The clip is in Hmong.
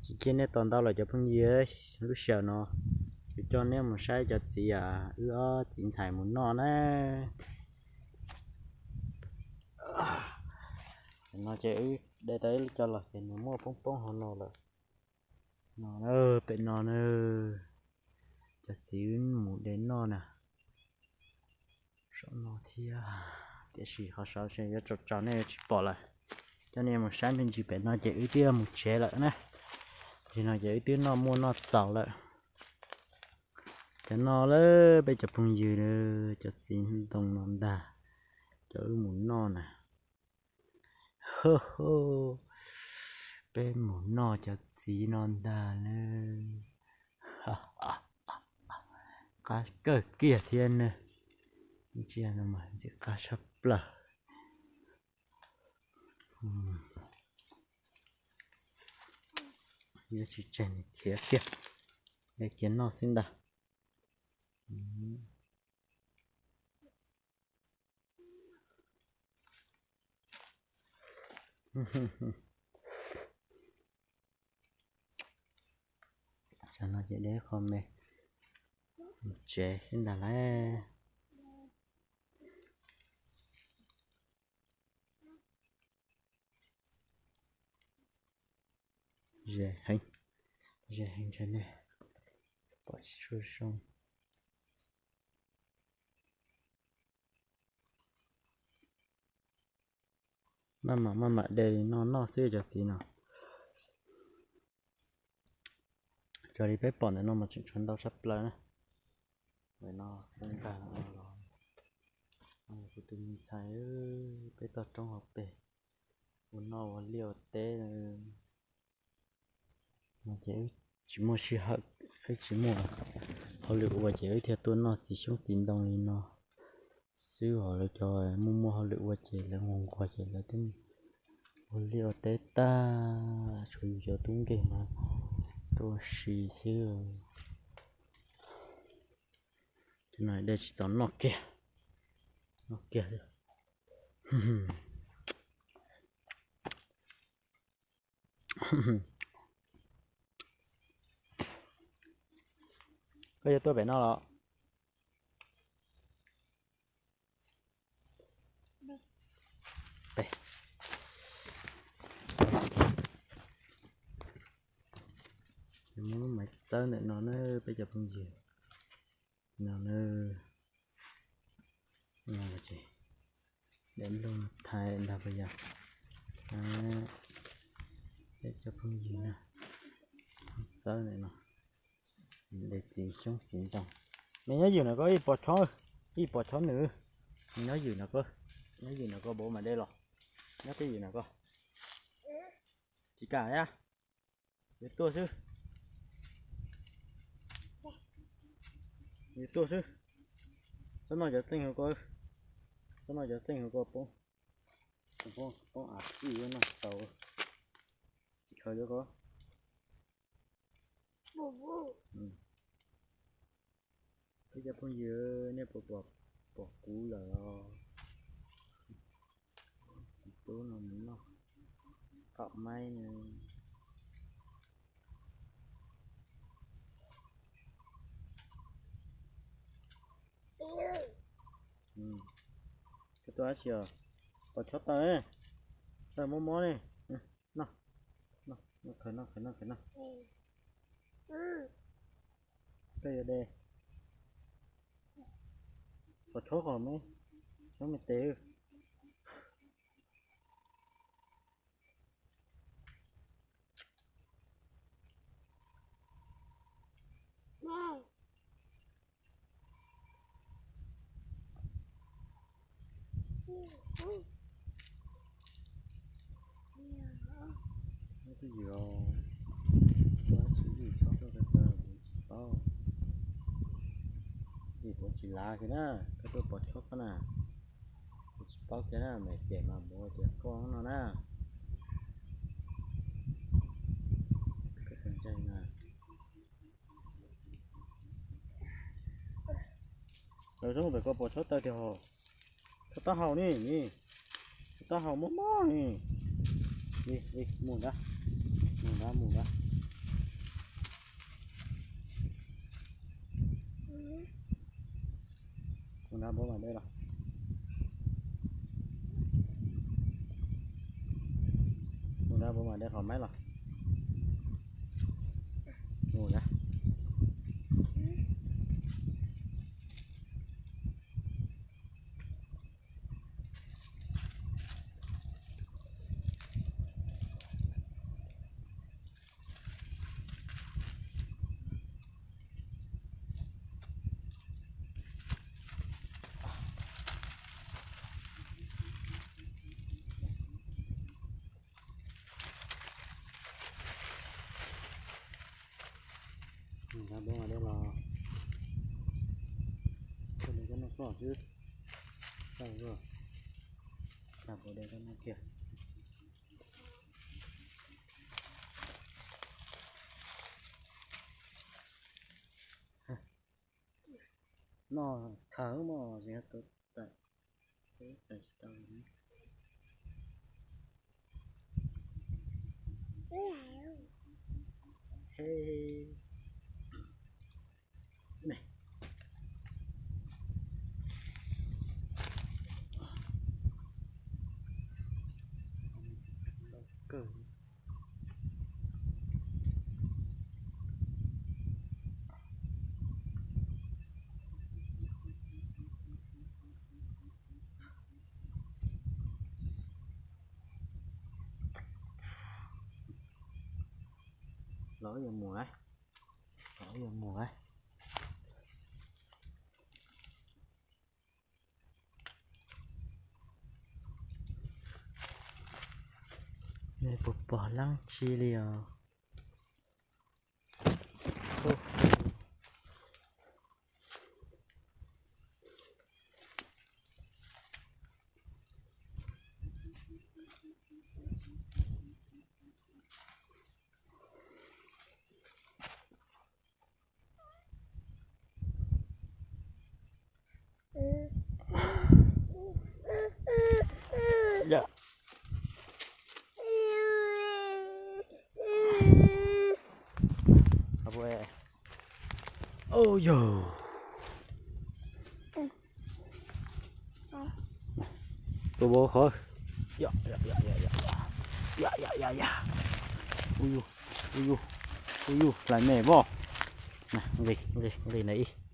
Tsis cia nej tos ntau lawm cov phooj ywg, lub sij hawm no kuv coj nej mus saib cov txiv, wb ob txiv ntxhais mus noj na. No ces wb de tau ib lub coj los ces nws muaj poob poob hauv no lawm. No, pem no na, cov txiv wb mus de noj na. Saum no thiab, tiam sis qhov saud yuav tsaus tsaus nej yuav tsis pom lawm. Coj nej mus saib me ntsis pem no ces wb twb mus tsev lawm na. Nim no ces wb twb noj muaj noj txaus lawm. Cov no lawm peb cov phooj ywg, cov txiv ntoo no ntag, cov wb mus noj na. Peb mus noj cov txiv no ntag lawm. Qab kawg kiag thiab ne. Ntsia no mas ntxim qab tshaj plaws. Yuav tsis tseg nws khiav kiag, de kiag noj xwb ntag. Tam no ces de qho me mus tsev xwb ntag lauj. Ze heev, ze heev ntshe nej pom tsis tshua zoo. Maj mam maj mam de li no noj xwb cov txiv no. Raws li peb pom ntawm no mas tseem tshuav ntau tshaj plaws na. Ntawm no peb nkag los, kuv tus me ntxhais peb toj roob hauv pes ua noj ua liaj ua teb. No ces wb tsis muaj sij hawm, wb tsis muaj hauj lwm ua ces wb thiaj tuaj noj txiv xyoob txiv ntoo li no xwb os. Lawv cov muaj muaj hauj lwm ua ces lawv nquag nquag ces lawv twb ua liaj ua teb tag, tshuav yus cov tub nkeeg mas tuaj ua si xwb. Cov no de tsis txaus noj kiag, noj kiag. Koj yuav tuaj pem no los? Muab lub maiv txawb ntawm no na peb cov phooj ywg. No na, no ces daim nplooj thaiv ntag puas yog? Peb cov phooj ywg na, txawb ntawm no, de txiv xyoob txiv ntoo. Nws nyob ywm na koj, ib pos chob, ib pos chob nws. Nws nyob ywm na koj, nyob ywm na koj, npau mas de los, nyob twj ywm na koj. Tsis kam a, yuav tuaj xwb, yuav tuaj xwb. Txhob noj cov txeej hauv ko, txhob noj cov txeej hauv ko poob, poob av txij no tau. Tsis khaws li ko. Peb cov phooj ywg, nej puas pom kuv lawm os? Txiv tub no mus noj qaum maib no. Koj tuaj dab tsi os? Pos chob taw, taw mob mob ne. Noj, noj, khaws noj, khaws noj, khaws noj. Koj yuav de pos chob qos me, chob me tes. Nyob twj ywm, koj tsis yim chob koj taw kuv tsis paub. Vim kuv tsis lav kiag na, koj tuaj pos chob koj na. Kuv tsis paub kiag na, me ces mas mus ua tias koj no na. Koj txhob ntshai na. Lawv zoo ntawm koj pos chob taw tiag hos. Chob taub hau ne, chob taub hau mob mob ne. Mus nrad, mus nrad, mus nrad. Nrab puab mam de los. Mus nrab puab mam de qhov maib los. Mus nrab. Nrab puab mam de los. Koj de koj noj koj xwb. Tau, tau, kuv de koj noj kiag. Noj thawv mog, tsis tau, tsis tau. Los yuav mus lawm, los yuav mus lawm. Nws puas pom leej tsi li os? Ua yog tus vauv qhov. Ya ya ya ya ya ya ya ya. Ua yug, ua yug, ua yug, hlais me voj. Nqis, nqis, nqis ntawm ib.